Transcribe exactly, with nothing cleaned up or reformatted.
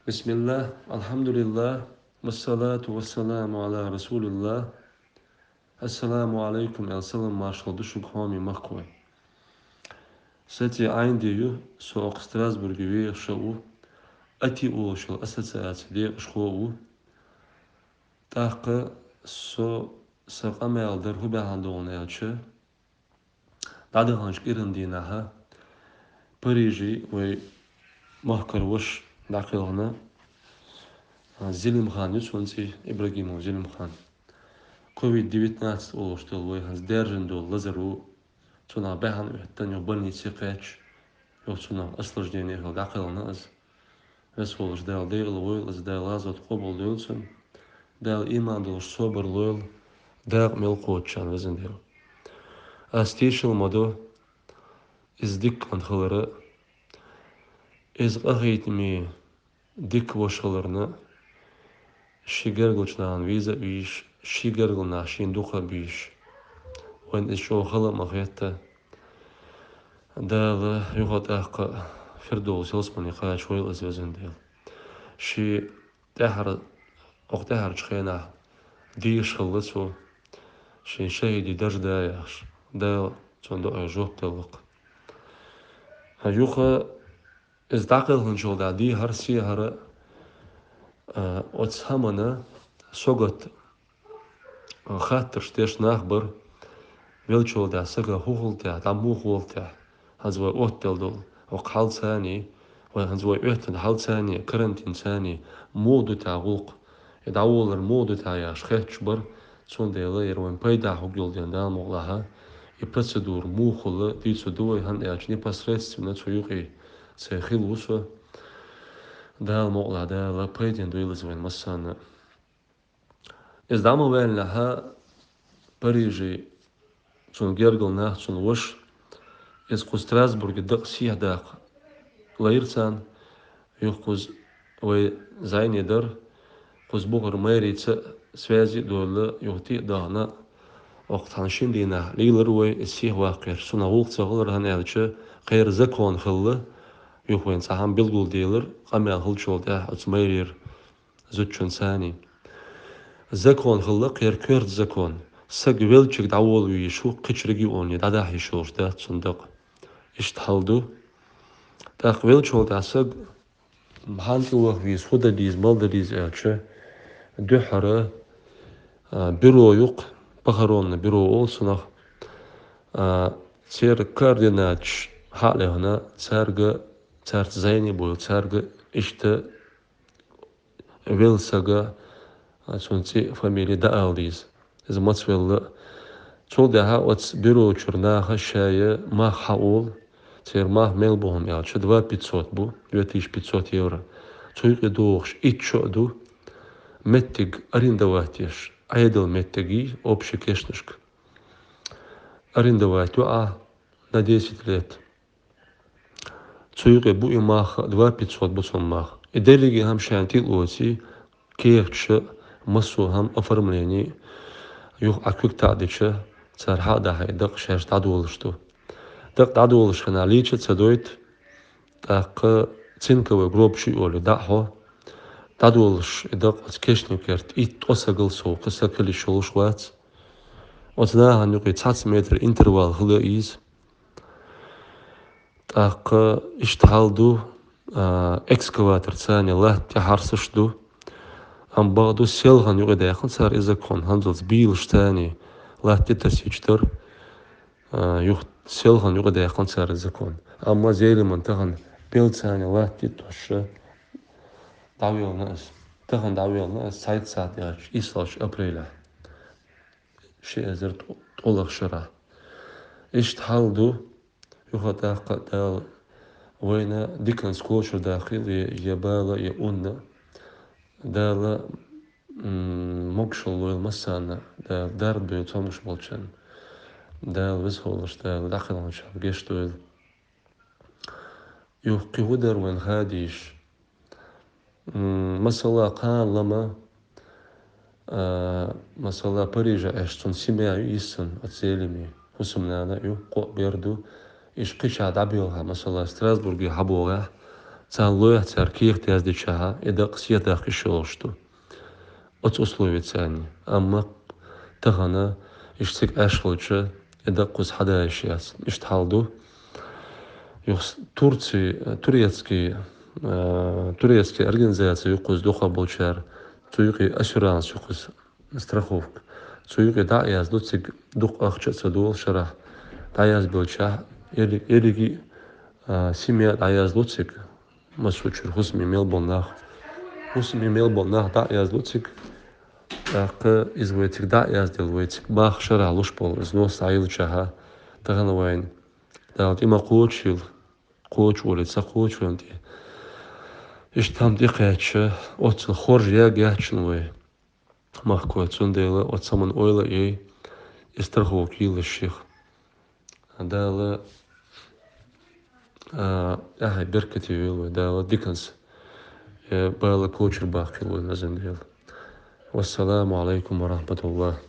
بسم الله، الحمد لله، والصلاة والسلام على رسول الله. السلام عليكم, аьлла, салам-маршал ду шуга, хьоме махкой. Сати Ӏайнди ю, со окх Страсбурге вехаш ву, АТИ олуш йолу ассоциацин декъашхо а ву. ТӀаккха со, сан къамел дар хӀун бахьана ду аьлча, дӀадаханчу кӀиран дийнахь Париже вай махкара ваша дӀакхелхина, а, Зелимхан ю цуьнан цӀе, Ибрагимов Зелимхан. Ковид девятнадцать олуш долу вай хӀинца даьржина долу лазар ву, цунах бахьана оьттина, юха больнице кхаьчча, юха цунах осложнение хилла дӀакхелхина иза. Веза волчу Дала декъала войла иза, Дала гӀазот къобалдойла цуьнан. Дала иман долуш собар лойла дакъа мел кхоччарна, везан Дела. Ас тешал ма до иза дика кӀант хилар а, иза къахийтаме дика ваша хиларна а, ши гергачу нахана веза а везаш, ши гергара нах шена дукха а безаш. Вайна иза чӀогӀа хала а ма хетта. Дала юха тӀаккха Фирдовс ялсамане кхачавойла иза, везан Дела. Шен тӀаьхьара, окху тӀаьхьарчу хенахь дезаш хилла цо, шен шахӀидийн даржа да яхаш, Дала цунна дуӀа жоп делла-кх. Юха иза дӀакхелхинчул тӀаьхьа дехьара, сехьара, а, оцу хӀуманна согат, а, хаттарш деш нах бара, веллачул тӀаьхьа сага хӀун хилла техьа, дӀа муха волу техьа, хӀинца вай оттаделла долу окху хьалцаний, вай хӀинца вай оьттина хьалцаний, карантинцаний муха ду техьа гӀуллакх, и дӀаволар муха ду техьа яхаш хетташ бара, цундела яра вайн пайда хӀума йолу дела Дала мукъалахь, и процедура муха хуьлу дийцур ду вай, хӀунда аьлча непосредственно цу юкъе ца хилла ву со. Дала мукъалахь, Дала пайденна дойла иза вайн массарна. Иза дӀа ма ваьллинехь, Париже цуьнан гергара нах, цуьнан ваша, иза кхуза Страсбурге дакъа сехьадаккха лайра царна, юха кхуза вай зӀене дара, кхуза бухара мэрица а связи а долуш, юха тӀе а дахана, окху цхьана шина дийнахь лийлира вай иза сехьаваккхарш. Цунах гӀуллакх ца хилира, хӀунда аьлча кхеран закон хилла, юха вайна цхьа хӀума билгалделира, къамел хилчул тӀаьхьа оцу мэрера зудчунцаний. Закон хилла кхеран, коьрта закон. Саг веллачуьнга дӀаволла везаш ву, кхечу регионе дӀадахьа йиш йолуш дац цуьнан дакъа. Иштта хьал ду. ТӀаккха веллачул тӀаьхьа саг хьанна тӀе ваха веза, хӀун дан деза, мала дан деза аьлча, дуьххьара, а, бюро ю-кх, похоронный бюро олу цунах, а, церан координаташ хьа а лехна, цаьрга, цаьрца зӀене а бовла, цаьрга иштта велла сага, а, цуьнан цӀе а, фамили а дӀаала деза, иза маца велла а. Цул тӀаьхьа оцу бюро чуьра наха шайн мах хьаолу, церан мах мел бу хӀума аьлча, два пятьсот бу, две тысячи пятьсот евро. Цу юкъе догӀуш итт шо а ду, меттиг арендовать еш, Ӏедал меттигий, общий кешнашка. Арендовать ю ахь на десять лет. Цу юкъе бу и мах, два пятьсот бу цуьнан мах. И дерриге хӀума шайна тӀе а лоций, кехаташ а, массо а хӀума, оформление, юха Ӏа куьг таӀдича, цара хьа а дахьий, дакъа шаьш дӀадолуш ду. Дакъа дӀадолуш хенахь лийча а ца дойту, тӀаккха цинковый гроб шу олий, дӀа а хьо, дӀадолуш и дакъа оцу кешнийн керта итт-ткъа сагал сов, кхин саг хила йиш йолуш вац. Оцу нахана юкъе цхьацца метр интервал хила а ийза. ТӀаккха иштта хьал ду, а, экскаваторцаний латта тӀе хьарсаш ду. Амма бакъду, селхана юкъадаьккхина цара и закон, хӀанзалц бийлашцаний латта тӀе тасийча дара, а, юха селхана юкъадаьккхина цара и закон. Амма Зелиман тахана беллацаний латта тӀе тосуш дӀавелла иза. Тахана дӀавелла иза, цхьайтта сахьт яьлча, иссалгӀачу апрелехь. Ши эзар ткъолгӀа шарахь. Иштта хьал ду, юха тӀаккха Дала вайна диканца кхочур даккхийла я, я бала, я унна. Дала, м, могушалла лойла массарна, Дала дарба дойла цомгуш болчарна. Дала веза волуш, Дала дӀакхелхинчарна гечдойла дойла. Юха кхин хӀун дара вайна хадийш? М, масала, кхана лама, а, масала, Париже Ӏаш цуьнан семья ю йиссана, оцу Зелиман хӀусамнана а ю, кхо а бер ду. Иштта кхечахь дӀабелхахь, масала, Страсбурге хьабогӀахь, Царна лоьхьа цара кехат яздичахьа, и дакъа сехьадаккха йиш йолуш ду. Оцу условица царна. Амма тахана иштта цига Ӏаш хилча, и дакъа кхуза хьадаийш яц. Иштта хьал ду. Юха Турци, турецкий, а, турецкий организаций ю кхуза дукхах болчара, цу юкъе ассюранс ю кхуза, страховка. Цу юкъе дӀа а яздо цига, дукха ахча а ца долу шарахь. ДӀаязбелчахь, ерриг-, ерриге а, семья дӀаязло цига. Массо а чуьра хӀусаме мел болу нах. ХӀусаме мел болу нах дӀа а язло цига. ТӀаккха иза вай цига дӀа а яздина, вай цига баха шарахь луш болу взнос дӀайилличахьа, тахана вайна Дала тӀе ма кхочушйила, кхочуш олий, ца кхочушйина тӀе. Иштта хӀума тӀекхаьчча, оццул хоржа яггахьчун вай. Махкой, цундела оцу хӀуманна ойла а йой, и страховка йиллалаш шех. Дала, а, ахьа беркате йойла вай, Дала диканца, э, бала кочара баккхийла вай, везан Дела. Вассаламу алайкум ва рахматуллах.